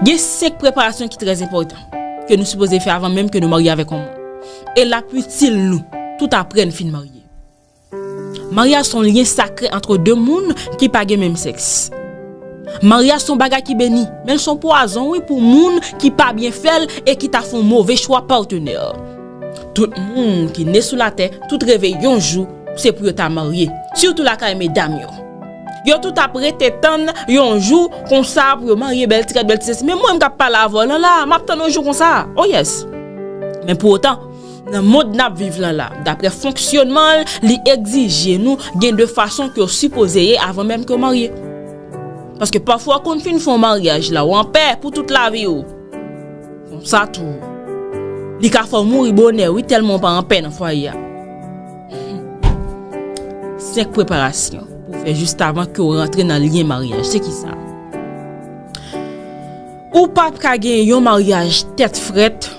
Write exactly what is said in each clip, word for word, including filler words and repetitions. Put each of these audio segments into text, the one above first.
Gen senk preparasyon ki trè enpòtan ke nou sipoze fè avan menm ke nou marye avèk yon moun. E l ap itil nou tout apre n fin marye. Maryaj se yon lyen sakre ant de moun ki pa gen menm sèks. Maryaj se yon bagay ki beni, men l se yon pwazon, wi, pou moun ki pa byen fè l e ki ta fè yon move chwa patnè. Tout moun ki ne sou latè, tout reve yon jou, se pou yo ta marye. Sitou lakay medam yo. Yo tout ap rete tann yon jou konsa pou yo marye, bèl ti rèd, bèl ti sesi. Men mwen, m k ap pale avè w lan la, m ap tann yon jou konsa. Oh yes. Men pou otan, nan mond n ap viv lan la, daprè fonksyonman l, li egzije nou gen de fason ke w sipoze ye avan menm ke w marye. Paske pafwa w konn fin fè yon maryaj la, w anpè pou tout lavi w. Konsa tou, li ka fè w mouri bonè, wi, tèlman w pa anpè nan fwaye a. Senk preparasyon pou w fè jis avan ke w rantre nan lyen maryaj. Se kisa? Ou p ap ka gen yon maryaj tèt frèt,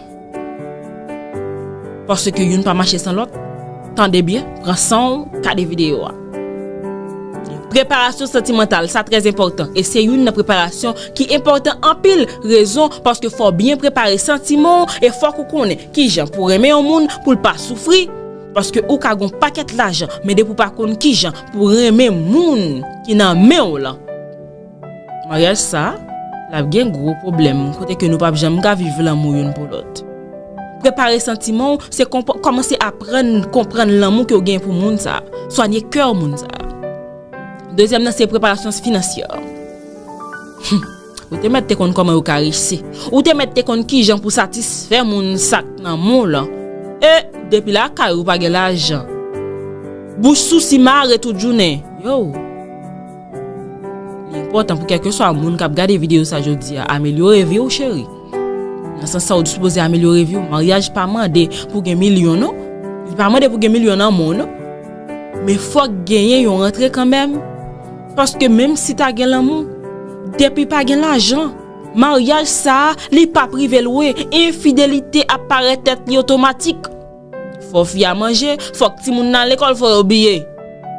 paske youn pa mache san lòt. Tande byen, pran san w, gade videyo a. Preparasyon santimantal, sa trè enpòtan. E se youn nan preparasyon ki enpòtan anpil. Rezon, paske fò w byen prepare santiman w e fòk ou konnen kijan pou w renmen yon moun pou l pa soufri. Paske ou ka gen yon pakèt lajan, men depi w pa konn kijan pou w renmen moun ki nan men w lan, maryaj sa, l ap gen gwo pwoblèm, kote ke nou p ap janm ka viv lanmou youn pou lòt. Prepare santiman w, se konp-, kòmanse aprann konprann lanmou ke w gen pou moun sa, swanye kè moun sa. Dezyèm nan, se preparasyon finansyè. Ou te mèt te konn kòman yo karese. Ou te mèt te konn kijan pou satisfè moun sa k nan men w lan. E depi lakay ou pa gen lajan. Bouch sousi mare tout jounen. Yo. Li enpòtan pou kèlkeswa moun k ap gade videyo sa jodi a, amelyore vi w, cheri. Nan sans sa, ou sipoze amelyore vi w. Maryaj pa mande pou gen milyon, non. Li pa mande pou gen milyon nan men w, non. Men fòk genyen yon rantre kanmenm. Paske menm si ta gen lanmou, depi pa gen lajan, maryaj sa a, li p ap rive lwen. Enfidelite ap parèt tèt li otomatik. Fò fi a manje, fòk timoun nan al lekòl, fò yo biye.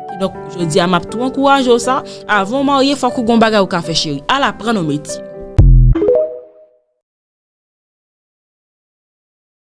Kidonk, jodi a, m ap tou ankouraje w sa, avan w marye, fòk ou gen yon bagay ou ka fè, cheri. Al aprann yon metye.